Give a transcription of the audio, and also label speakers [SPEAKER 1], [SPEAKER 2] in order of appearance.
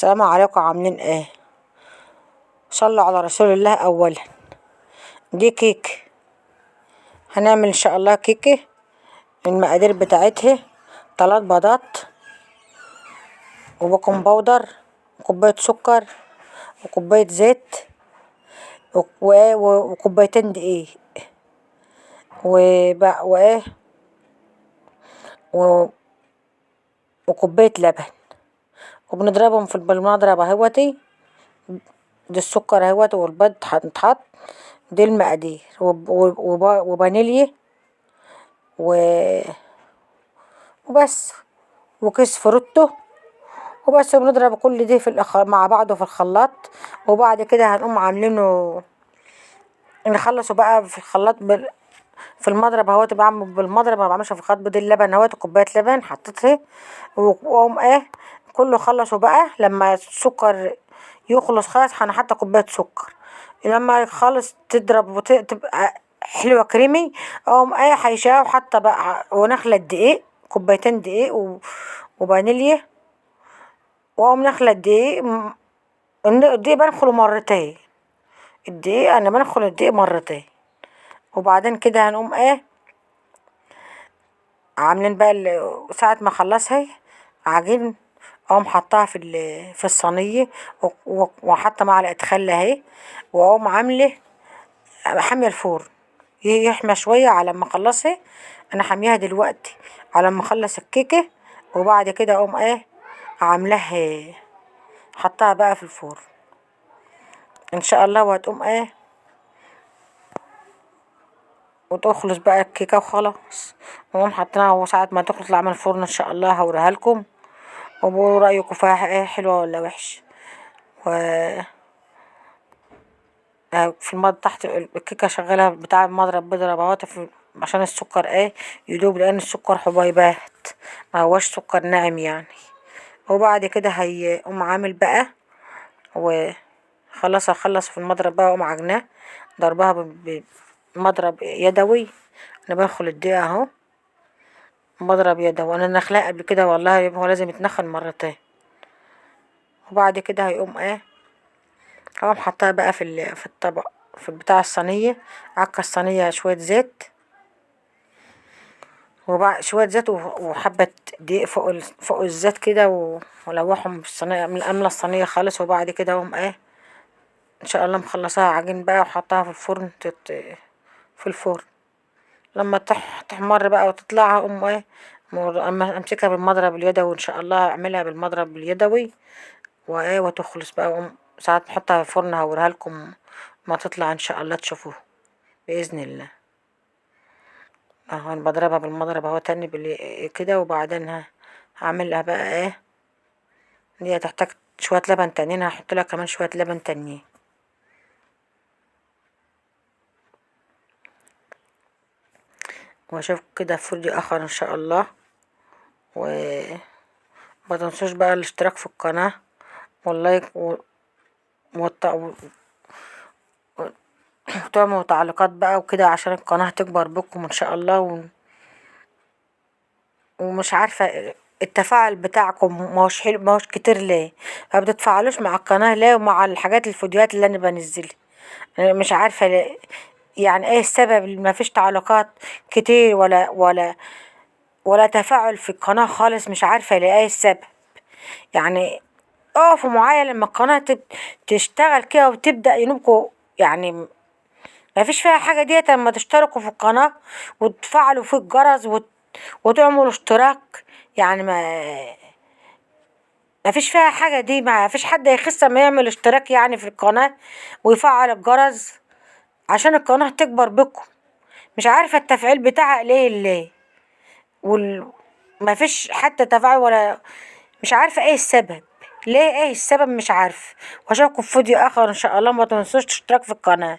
[SPEAKER 1] السلام عليكم، عاملين ايه؟ صلوا على رسول الله. اولا دي كيك، هنعمل ان شاء الله كيكه. المقادير بتاعتها 3 بيضات وبيكنج باودر وكوبايه سكر وكوبايه زيت وكوبايتين دقيق وايه وكوبايه لبن، وبنضربهم في بالمضرب اهوتي. دي السكر اهوت والبيض هتتحط، دي المقادير، وفانيليا وبس، وكيس فروتو وبس. بنضرب كل دي في مع بعضه في الخلاط، وبعد كده هنقوم عاملينه نخلصه بقى في الخلاط في المضرب اهوت. بعمل بالمضرب، ما بعملش في الخلاط. بدي اللبن اهوت، كوبايه لبن حطيتها، واقوم ايه كله خلصوا بقى. لما السكر يخلص خالص هنحط كوبايه سكر، لما خالص تضرب وتبقى حلوه كريمي، اقوم ايه حيشاها وحاطه بقى ونخله الدقيق، كوبايتين دقيق وفانيليا، واقوم نخله الدقيق. الدقيق بنخله مرتين، الدقيق انا بنخل الدقيق مرتين. وبعدين كده هنقوم ايه عاملين بقى ساعة ما اخلصها عجين، اقوم حطاها في الصينية، وحاطة معلقة خل اهي، واقوم عاملة حامية الفرن يحمى شوية على ما اخلصها. انا حامياها دلوقتي على ما اخلص الكيكة، وبعد كده اقوم ايه عاملاها حطاها بقى في الفرن ان شاء الله، وهتقوم ايه وتخلص بقى الكيكه وخلاص. واقوم حاطاها، وساعة ما تطلع من الفرن ان شاء الله هوريها لكم، وقولوا رايكم فيها ايه، حلوه ولا وحشه. و في المض تحت الكيكه شغاله بتاع المضرب بيضرب اهوت عشان السكر ايه يدوب، لان السكر حبيبات ما هوش سكر ناعم يعني. وبعد كده هيقوم عامل بقى وخلاص، هخلص في المضرب بقى، واقوم عجناه ضربها بمضرب يدوي. انا بدخل الدقيق اهو مضرب يدوي، انا نخلاه قبل كده والله، هو لازم يتنخل مرتين. وبعد كده هيقوم ايه هقوم حطاها بقى في الطبق في بتاع الصينية، عكة الصينية شوية زيت، وبعد شوية زيت وحبة دقيق فوق الزيت كده، ولوحهم في الصينية، املى الصينية خالص. وبعد كده اقوم ايه ان شاء الله مخلصاها عجين بقى، وحطها في الفرن في الفرن لما تحمر بقى وتطلع، اقوم ايه امسكها بالمضرب اليدوي ان شاء الله، اعملها بالمضرب اليدوي وايه وتخلص بقى. واقوم ساعات نحطها في الفرن، هوريها لكم ما تطلع ان شاء الله تشوفوها باذن الله. اهو انا بضربها بالمضرب اهو تاني كده، وبعدين هعملها بقى ايه، دي هتحتاج شوية لبن تانيين، هحط لها كمان شوية لبن تانيين. واشوفكم كده في فيديو اخر ان شاء الله. وما تنسوش بقى الاشتراك في القناة واللايك وتعملوا تعليقات بقى وكده عشان القناة تكبر بكم ان شاء الله. ومش عارفة التفاعل بتاعكم ماهوش حلو، ماهوش كتير ليه؟ ما بتتفاعلوش مع القناة ليه ومع الحاجات الفيديوهات اللي انا بنزلها؟ مش عارفة ليه، يعني ايه السبب اللي ما فيش تعليقات كتير ولا تفاعل في القناة خالص؟ مش عارفة ليه، ايه السبب يعني؟ اقفوا معايا لما القناة تشتغل كده وتبدأ ينوبكوا، يعني ما فيش فيها حاجة ديت اما تشتركوا في القناة وتفعلوا في الجرس وتعملوا اشتراك، يعني ما فيش فيها حاجة دي، ما فيش حد هيخس اما يعمل اشتراك يعني في القناة ويفعل الجرس عشان القناة تكبر بكم. مش عارفة التفعيل بتاعها ليه ليه ما فيش حتى تفاعل ولا، مش عارفة ايه السبب ليه، ايه السبب مش عارفة. واشوفكم في فيديو اخر ان شاء الله. ما تنسوش تشترك في القناة.